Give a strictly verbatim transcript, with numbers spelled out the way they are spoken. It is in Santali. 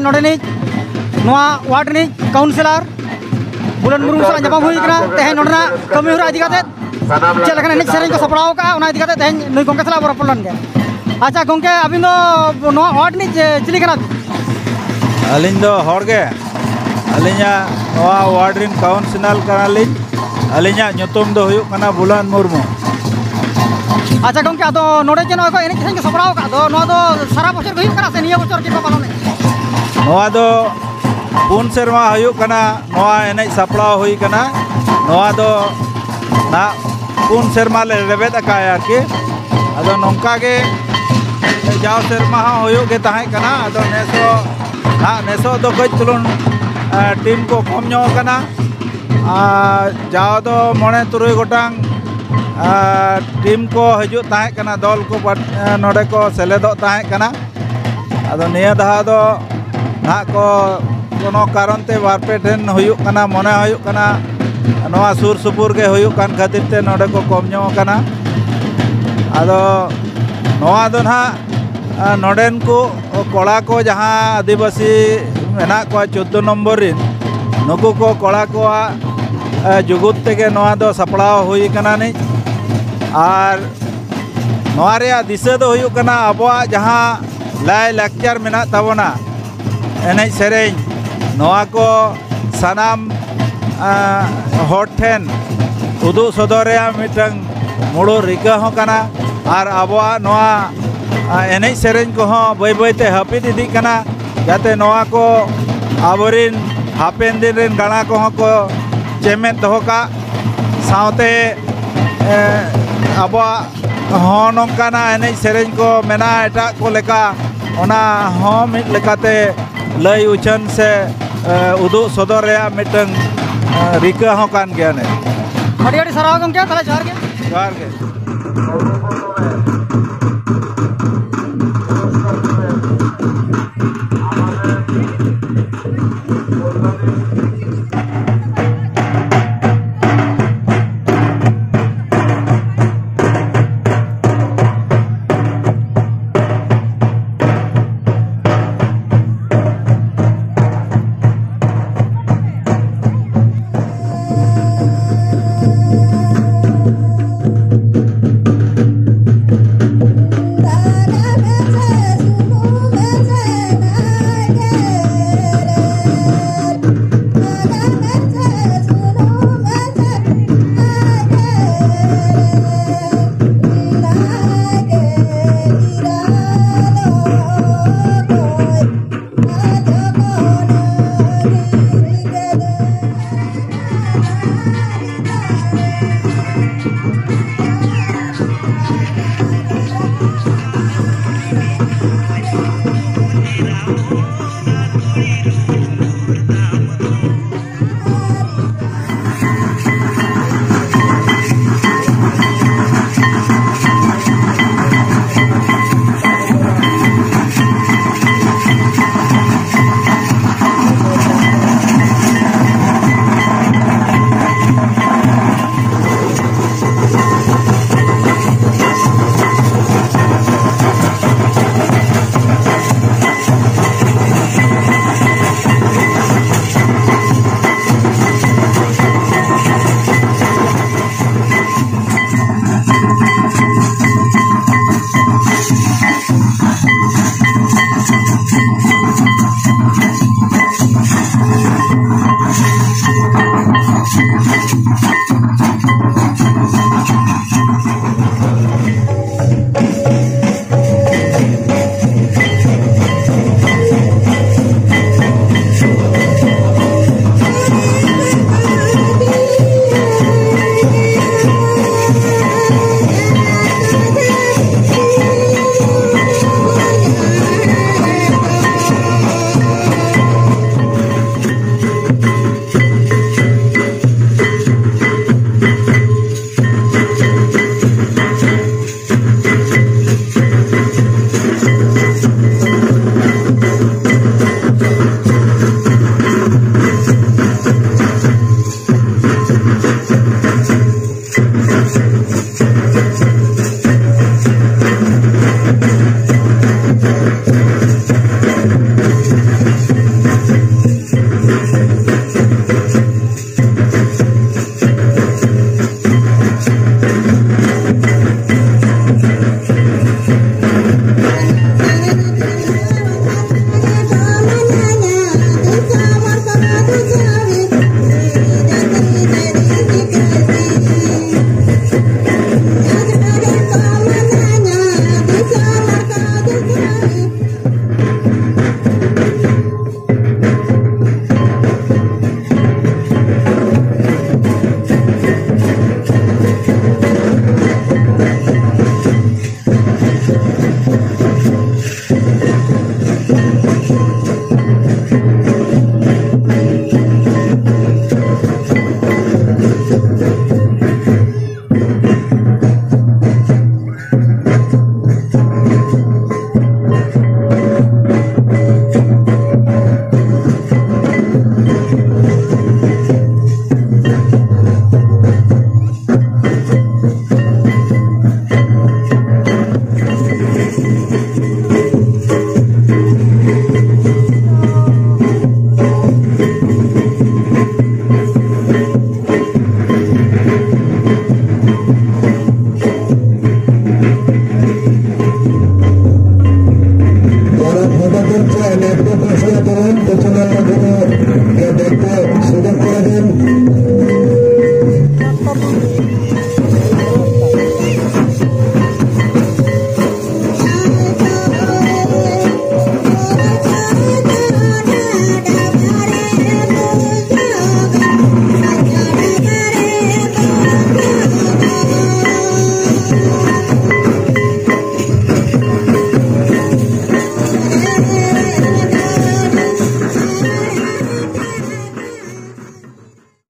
ᱱᱚᱰᱮᱱᱤᱡ ᱱᱚᱣᱟ ᱣᱟᱨᱰ ᱨᱤᱱᱤᱡ ᱠᱟᱣᱩᱱᱥᱤᱞᱟᱨ ᱵᱩᱞᱟᱱ ᱢᱩᱨᱢᱩ ᱥᱟᱞᱟᱜ ᱧᱟᱯᱟᱢ ᱦᱩᱭ ᱠᱟᱱᱟ᱾ ᱛᱮᱦᱮᱧ ᱱᱚᱰᱮᱱᱟᱜ ᱠᱟᱹᱢᱤ ᱦᱚᱨᱟ ᱤᱫᱤ ᱠᱟᱛᱮ ᱪᱮᱫ ᱞᱮᱠᱟᱱᱟᱜ ᱮᱱᱮᱡ ᱥᱮᱨᱮᱧ ᱠᱚ ᱥᱟᱯᱲᱟᱣ ᱟᱠᱟᱫᱼᱟ, ᱚᱱᱟ ᱤᱫᱤ ᱠᱟᱛᱮ ᱛᱮᱦᱮᱧ ᱱᱩᱭ ᱜᱚᱢᱠᱮ ᱥᱟᱞᱟᱜ ᱵᱚ ᱨᱚᱯᱚᱲ ᱞᱮᱱ ᱜᱮ᱾ ᱟᱪᱪᱷᱟ ᱜᱚᱢᱠᱮ, ᱟᱹᱵᱤᱱ ᱫᱚ ᱱᱚᱣᱟ ᱣᱟᱨᱰ ᱨᱤᱱᱤᱡ ᱪᱤᱞᱤ ᱠᱟᱱᱟ ᱵᱤᱱ? ᱟᱹᱞᱤᱧ ᱫᱚ ᱦᱚᱲ ᱜᱮ᱾ ᱟᱹᱞᱤᱧᱟᱜ ᱱᱚᱣᱟ ᱣᱟᱨᱰ ᱨᱤᱱ ᱠᱟᱣᱩᱱᱥᱤᱞᱟᱨ ᱠᱟᱱᱟᱞᱤᱧ᱾ ᱟᱹᱞᱤᱧᱟᱜ ᱧᱩᱛᱩᱢ ᱫᱚ ᱦᱩᱭᱩᱜ ᱠᱟᱱᱟ ᱵᱩᱞᱟᱱ ᱢᱩᱨᱢᱩ᱾ ᱟᱪᱪᱷᱟ ᱜᱚᱢᱠᱮ, ᱟᱫᱚ ᱱᱚᱰᱮ ᱡᱮ ᱱᱚᱜᱼᱚᱭ ᱠᱚ ᱮᱱᱮᱡ ᱥᱮᱨᱮᱧ ᱠᱚ ᱥᱟᱯᱲᱟᱣ ᱟᱠᱟᱫ ᱫᱚ, ᱱᱚᱣᱟ ᱫᱚ ᱥᱟᱨᱟ ᱵᱚᱪᱷᱚᱨ ᱜᱮ ᱦᱩᱭᱩᱜ ᱠᱟᱱᱟ ᱥᱮ ᱱᱤᱭᱟᱹ ᱵᱚᱪᱷᱚᱨ ᱜᱮᱠᱚ ᱯᱟᱞᱚᱱᱮᱫᱼᱟ? ᱱᱚᱣᱟ ᱫᱚ ᱯᱩᱱ ᱥᱮᱨᱢᱟ ᱦᱩᱭᱩᱜ ᱠᱟᱱᱟ, ᱱᱚᱣᱟ ᱮᱱᱮᱡ ᱥᱟᱯᱲᱟᱣ ᱦᱩᱭ ᱠᱟᱱᱟ᱾ ᱱᱚᱣᱟ ᱫᱚ ᱱᱟᱜ ᱯᱩᱱ ᱥᱮᱨᱢᱟ ᱞᱮ ᱨᱮᱵᱮᱫ ᱟᱠᱟᱫᱼᱟ ᱟᱨᱠᱤ᱾ ᱟᱫᱚ ᱱᱚᱝᱠᱟ ᱜᱮ ᱡᱟᱣ ᱥᱮᱨᱢᱟ ᱦᱚᱸ ᱦᱩᱭᱩᱜ ᱜᱮ ᱛᱟᱦᱮᱸ ᱠᱟᱱᱟ᱾ ᱟᱫᱚ ᱱᱮᱥ ᱫᱚ ᱱᱟᱜ, ᱱᱮᱥᱚᱜ ᱫᱚ ᱠᱟᱹᱡ ᱪᱩᱞᱩᱝ, ᱮ, ᱴᱤᱢ ᱠᱚ ᱠᱚᱢ ᱧᱚᱜ ᱟᱠᱟᱱᱟ᱾ ᱟᱨ ᱡᱟᱣ ᱫᱚ ᱢᱚᱬᱮ ᱛᱩᱨᱩᱭ ᱜᱚᱴᱟᱝ, ᱟᱨ ᱴᱤᱢ ᱠᱚ ᱦᱤᱡᱩᱜ ᱛᱟᱦᱮᱸ ᱠᱟᱱᱟ, ᱫᱚᱞ ᱠᱚ ᱯᱟᱴ-, ᱱᱚᱰᱮ ᱠᱚ ᱥᱮᱞᱮᱫᱚᱜ ᱛᱟᱦᱮᱸ ᱠᱟᱱᱟ᱾ ᱟᱫᱚ ᱱᱤᱭᱟᱹ ᱫᱷᱟᱣ ᱫᱚ ᱱᱟᱦᱟᱜ ᱠᱚ ᱠᱳᱱᱳ ᱠᱟᱨᱚᱱ ᱛᱮ ᱵᱟᱨ ᱯᱮ ᱴᱷᱮᱱ ᱦᱩᱭᱩᱜ ᱠᱟᱱᱟ, ᱢᱚᱱᱮ ᱦᱩᱭᱩᱜ ᱠᱟᱱᱟ ᱱᱚᱣᱟ ᱥᱩᱨ ᱥᱩᱯᱩᱨ ᱜᱮ ᱦᱩᱭᱩᱜ ᱠᱟᱱ ᱠᱷᱟᱹᱛᱤᱨ ᱛᱮ ᱱᱚᱰᱮ ᱠᱚ ᱠᱚᱢ ᱧᱚᱜ ᱟᱠᱟᱱᱟ᱾ ᱟᱫᱚ ᱱᱚᱣᱟ ᱫᱚ ᱱᱟᱦᱟᱜ, ᱟᱨ ᱱᱚᱰᱮᱱ ᱠᱚ ᱠᱚᱲᱟ ᱠᱚ ᱡᱟᱦᱟᱸ ᱟᱹᱫᱤᱵᱟᱹᱥᱤ ᱢᱮᱱᱟᱜ ᱠᱚᱣᱟ ᱪᱳᱫᱽᱫᱳ ᱱᱚᱢᱵᱚᱨ ᱨᱤᱱ, ᱱᱩᱠᱩ ᱠᱚ ᱠᱚᱲᱟ ᱠᱚᱣᱟᱜ, ᱮ, ᱡᱩᱜᱩᱫ ᱛᱮᱜᱮ ᱱᱚᱣᱟ ᱫᱚ ᱥᱟᱯᱲᱟᱣ ᱦᱩᱭ ᱠᱟᱱᱟ ᱱᱤᱡ᱾ ᱟᱨ ᱱᱚᱣᱟ ᱨᱮᱭᱟᱜ ᱫᱤᱥᱟᱹ ᱫᱚ ᱦᱩᱭᱩᱜ ᱠᱟᱱᱟ ᱟᱵᱚᱣᱟᱜ ᱡᱟᱦᱟᱸ ᱞᱟᱭ ᱞᱟᱠᱪᱟᱨ ᱢᱮᱱᱟᱜ ᱛᱟᱵᱚᱱᱟ, ᱮᱱᱮᱡ ᱥᱮᱨᱮᱧ, ᱱᱚᱣᱟ ᱠᱚ ᱥᱟᱱᱟᱢ, ᱟ, ᱦᱚᱲ ᱴᱷᱮᱱ ᱩᱫᱩᱜ ᱥᱚᱫᱚᱨ ᱨᱮᱭᱟᱜ ᱢᱤᱫᱴᱟᱝ ᱢᱩᱲᱩᱫ ᱨᱤᱠᱟᱹ ᱦᱚᱸ ᱠᱟᱱᱟ᱾ ᱟᱨ ᱟᱵᱚᱣᱟᱜ ᱱᱚᱣᱟ, ᱟ, ᱮᱱᱮᱡ ᱥᱮᱨᱮᱧ ᱠᱚᱦᱚᱸ ᱵᱟᱹᱭ ᱵᱟᱹᱭ ᱛᱮ ᱦᱟᱹᱯᱤᱫ ᱤᱫᱤᱜ ᱠᱟᱱᱟ, ᱡᱟᱛᱮ ᱱᱚᱣᱟ ᱠᱚ ᱟᱵᱚᱨᱤᱱ ᱦᱟᱯᱮᱱ ᱫᱤᱱ ᱨᱤᱱ ᱜᱟᱬᱟ ᱠᱚᱦᱚᱸ ᱠᱚ ᱪᱮᱢᱮᱫ ᱫᱚᱦᱚ ᱠᱟᱜ᱾ ᱥᱟᱶᱛᱮ, ᱮ, ᱟᱵᱚᱣᱟᱜ ᱦᱚᱸ ᱱᱚᱝᱠᱟᱱᱟᱜ ᱮᱱᱮᱡ ᱥᱮᱨᱮᱧ ᱠᱚ ᱢᱮᱱᱟᱜᱼᱟ ᱮᱴᱟᱜ ᱠᱚ ᱞᱮᱠᱟ, ᱚᱱᱟ ᱦᱚᱸ ᱢᱤᱫ ᱞᱮᱠᱟᱛᱮ ᱞᱟᱹᱭ ᱩᱪᱷᱟᱹᱱ ᱥᱮ, ᱮ, ᱩᱫᱩᱜ ᱥᱚᱫᱚᱨ ᱨᱮᱭᱟᱜ ᱢᱤᱫᱴᱟᱝ, ᱮ, ᱨᱤᱠᱟᱹ ᱦᱚᱸ ᱠᱟᱱ ᱜᱮᱭᱟ ᱱᱤᱡ᱾ ᱟᱹᱰᱤ ᱟᱹᱰᱤ ᱥᱟᱨᱦᱟᱣ ᱜᱚᱢᱠᱮ, ᱛᱟᱦᱚᱞᱮ ᱡᱚᱦᱟᱨ ᱜᱮ᱾ ᱡᱚᱦᱟᱨ ᱜᱮ᱾